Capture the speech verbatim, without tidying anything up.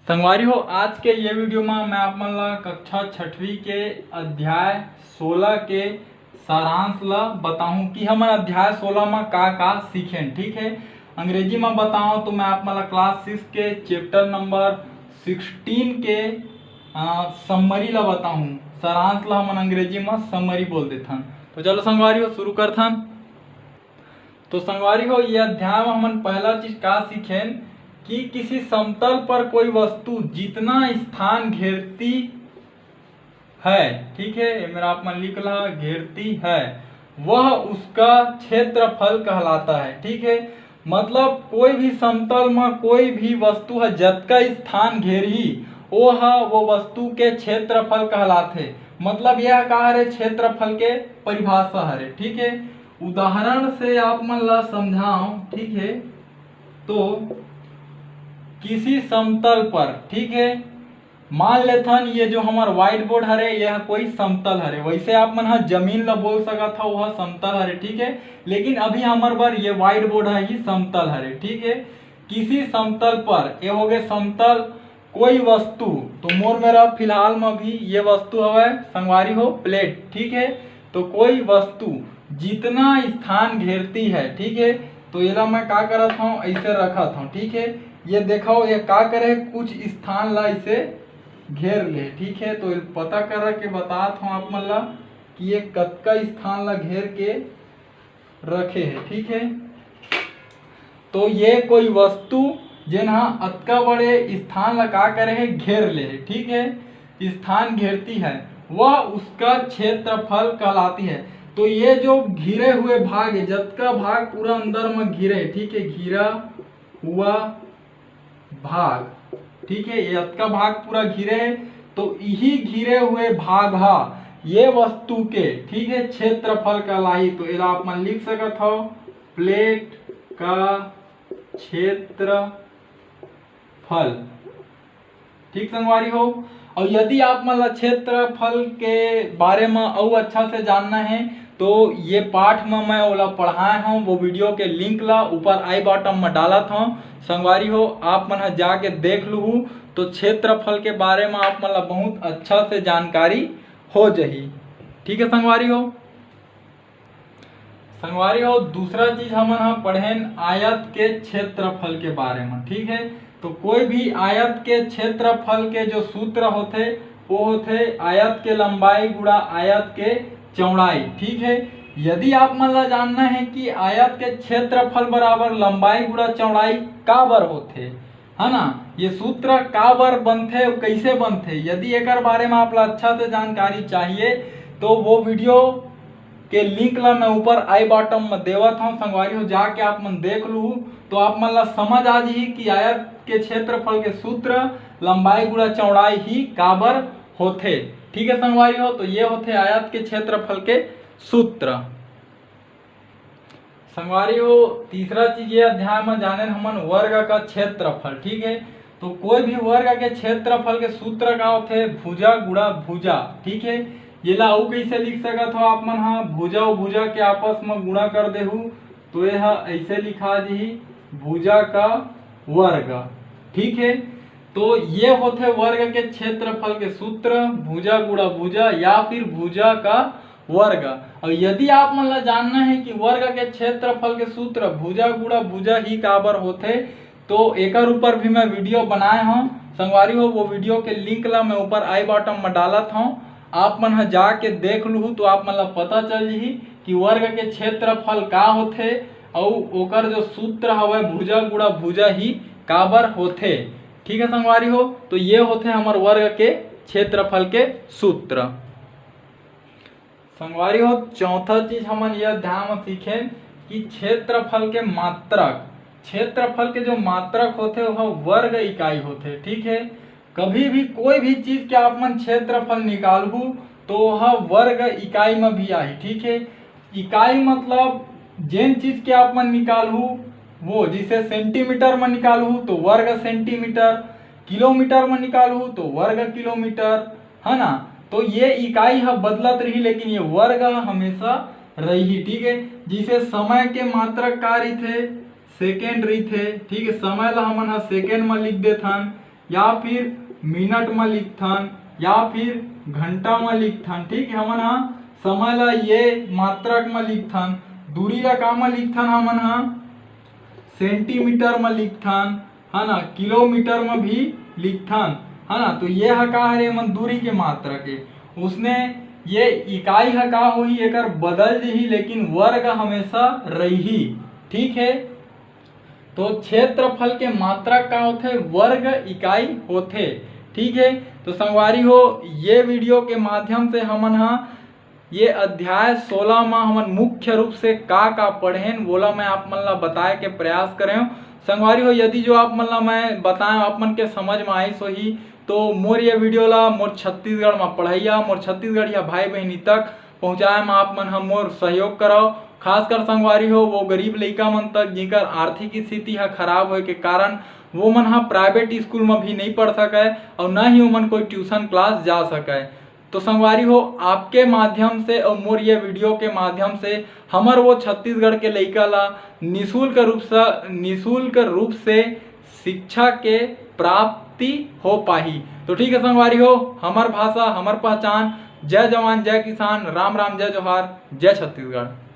संगवारी हो, आज के ये वीडियो में मैं आप मन ला कक्षा छठवीं के अध्याय सोलह के सारांश ला बताहूँ कि हमन अध्याय सोलह में का का सीखेन। ठीक है, अंग्रेजी में बताओ तो मैं आप मन ला क्लास सिक्स के चैप्टर नंबर सिक्सटीन के समरी ला बताहूँ। सारांश ला हमन अंग्रेजी में समरी बोल देथन। तो चलो संगवारी हो, शुरू करथन। तो संगवारी हो, ये अध्याय में हमन पहला चीज का सीखेन कि किसी समतल पर कोई वस्तु जितना स्थान घेरती है, ठीक है, ये मेरा आप मन लिख ला, घेरती है, वह उसका क्षेत्रफल कहलाता है। ठीक है, मतलब कोई भी समतल में कोई भी वस्तु है जतका स्थान घेरही, वो ह वो वस्तु के क्षेत्रफल कहलाथे। मतलब यह का हरे, क्षेत्रफल के परिभाषा हरे। ठीक है, उदाहरण से आप मन ला समझाओ। ठीक है, तो किसी समतल पर, ठीक है, मान लेथन ये जो हमर व्हाइट बोर्ड हरे, यह कोई समतल हरे। वैसे आप मन ह जमीन ला बोल सकत हो, वह समतल हरे, ठीक है, लेकिन अभी हमर बर ये व्हाइट बोर्ड ह ही समतल हरे। ठीक है, किसी समतल पर, ये हो गए समतल, कोई वस्तु, तो मोर मेरा फिलहाल में भी ये वस्तु हवय संगवारी हो, प्लेट। ठीक है, तो कोई वस्तु जितना स्थान घेरती है, ठीक है, तो एला मैं का करत हूँ, ऐसे रखत हूँ। ठीक है, ये देखो, ये का करे, कुछ स्थान ला इसे घेर ले। ठीक है, तो पता कर के बतात हूँ आप मन ला कि ये कतका स्थान ला घेर के रखे है। ठीक है, तो ये कोई वस्तु जेन हा अतका बड़े स्थान ला का करे है, घेर ले है। ठीक है, स्थान घेरती है, वह उसका क्षेत्रफल कहलाती है। तो ये जो घिरे हुए भाग है, जतका भाग पूरा अंदर में घिरे है, ठीक है, घिरा हुआ भाग, ठीक है, ये अतका भाग पूरा घिरे है, तो यही घिरे हुए भाग हा ये वस्तु के, ठीक है, क्षेत्रफल कहलाही। तो एला आप मन लिख सकत हो, प्लेट का क्षेत्रफल। ठीक संगवारी हो, और यदि आप मन ला क्षेत्रफल के बारे में अउ अच्छा से जानना है, तो ये पाठ में मैं ओला पढ़ाए हूँ, वो वीडियो के लिंक ला ऊपर आई बॉटम में डालत हूँ। संगवारी हो, आप मन ह जाके देख लूहू, तो क्षेत्रफल के बारे में आप मन ला बहुत अच्छा से जानकारी हो जही। ठीक है संगवारी हो। संगवारी हो, दूसरा चीज हमन ह पढ़ेन आयत के क्षेत्रफल के बारे में। ठीक है, तो कोई भी आयत के क्षेत्रफल के जो सूत्र होथे, वो होथे आयत के लंबाई गुणा आयत के चौड़ाई। ठीक है, यदि आप मन ला जानना है कि आयत के क्षेत्रफल बराबर लंबाई गुणा चौड़ाई काबर होथे, है ना, ये सूत्र काबर बनथे अउ कैसे बनथे, यदि एकर बारे में आप ला अच्छा से जानकारी चाहिए, तो वो वीडियो के लिंक ला मैं ऊपर आई बॉटम में देवत हूँ। संगवारी हो, जाके आप मन देख लूहू, तो आप मन ला समझ आ जही कि आयत के क्षेत्रफल के सूत्र लंबाई गुणा चौड़ाई ही काबर होथे। ठीक है संगवारी हो, तो ये होथे आयत के क्षेत्रफल के सूत्र। संगवारी हो, तीसरा चीज ये अध्याय में जाने हमन वर्ग का क्षेत्रफल। ठीक है, तो कोई भी वर्ग के क्षेत्रफल के सूत्र का होथे? भुजा गुणा भुजा। ठीक है, ये ला अउ कैसे लिख सकत हो आप मन हा? भुजा अउ भुजा के आपस में गुणा कर देहू, तो ये हा ऐसे लिखा जी, भुजा का वर्ग। ठीक है, तो ये होथे वर्ग के क्षेत्रफल के सूत्र, भुजा गुणा भुजा या फिर भुजा का वर्ग। और यदि आप मन ला जानना है कि वर्ग के क्षेत्रफल के सूत्र भुजा गुणा भुजा ही काबर होथे, तो एकर ऊपर भी मैं वीडियो बनाए हूँ। संगवारी हो, वो वीडियो के लिंक ला मैं ऊपर आई बॉटम में डालत हूँ, आप मन ह जाके देख लूहू, तो आप मन ला पता चल जही कि वर्ग के क्षेत्रफल का होथे अउ ओकर जो सूत्र हवय भुजा गुणा भुजा ही काबर होथे। ठीक है संगवारी हो, तो ये होथे हमर वर्ग के क्षेत्रफल के सूत्र। संगवारी हो, चौथा चीज हमन ये अध्याय में सीखेन कि क्षेत्रफल के मात्रक, क्षेत्रफल के जो मात्रक होथे, वह वर्ग इकाई होथे। ठीक है, कभी भी कोई भी चीज के आप मन क्षेत्रफल निकालहू, तो वह वर्ग इकाई में भी आही। ठीक है, इकाई मतलब जेन चीज के आप मन निकालहू, वो जैसे सेंटीमीटर में निकालहू तो वर्ग सेंटीमीटर, किलोमीटर में निकालहू तो वर्ग किलोमीटर, है ना। तो ये इकाई ह बदलत रही, लेकिन ये वर्ग ह हमेशा रही। ठीक है, जैसे समय के मात्रक का रहिथे? सेकेंड रहिथे। ठीक है, समय ला हमन ह सेकेंड में लिख देथन। या फिर मिनट म लिखथन या फिर घंटा म लिखथन। ठीक है, हमन ह समय ला ये मात्रक म लिखथन, दूरी ला का म लिखथन हमन ह? सेंटीमीटर म लिखथन, है ना, किलोमीटर म भी लिखथन, है ना। तो ये ह का हरे, हमन दूरी के मात्रक ए। उसने ये इकाई ह का होही, एकर बदल जही, लेकिन वर्ग हमेशा रही। ठीक है, तो क्षेत्रफल के मात्रक का होथे? वर्ग इकाई होथे। ठीक है, तो संगवारी हो, ये वीडियो के माध्यम से हमन ह ये अध्याय सोलह म हमन मुख्य रूप से का का पढ़ेन, वोला मैं आप मन ला बताए के प्रयास करेंव। संगवारी हो, यदि जो आप मन ला मैं बताएंव, आप मन के समझ म आइस होही, तो मोर ये वीडियो ला मोर छत्तीसगढ़ म पढ़इया, मोर छत्तीसगढ़िया भाई बहिनी तक पहुँचाए म आप मन ह मोर सहयोग करव। खासकर संगवारी हो, वो गरीब लइका मन तक, जिनकर आर्थिक स्थिति ह खराब होए के कारण वो मन ह प्राइवेट स्कूल म भी नहीं पढ़ सकय और न ही ओमन कोई ट्यूशन क्लास जा सकय। तो संगवारी हो, आपके माध्यम से और मोर ये वीडियो के माध्यम से हमर वो छत्तीसगढ़ के लइका ला निशुल्क रूप से, निशुल्क रूप से शिक्षा के प्राप्ति हो पाही। तो ठीक है संगवारी हो, हमर भाषा, हमर पहचान। जय जवान, जय किसान, राम राम, जय जोहार, जय छत्तीसगढ़।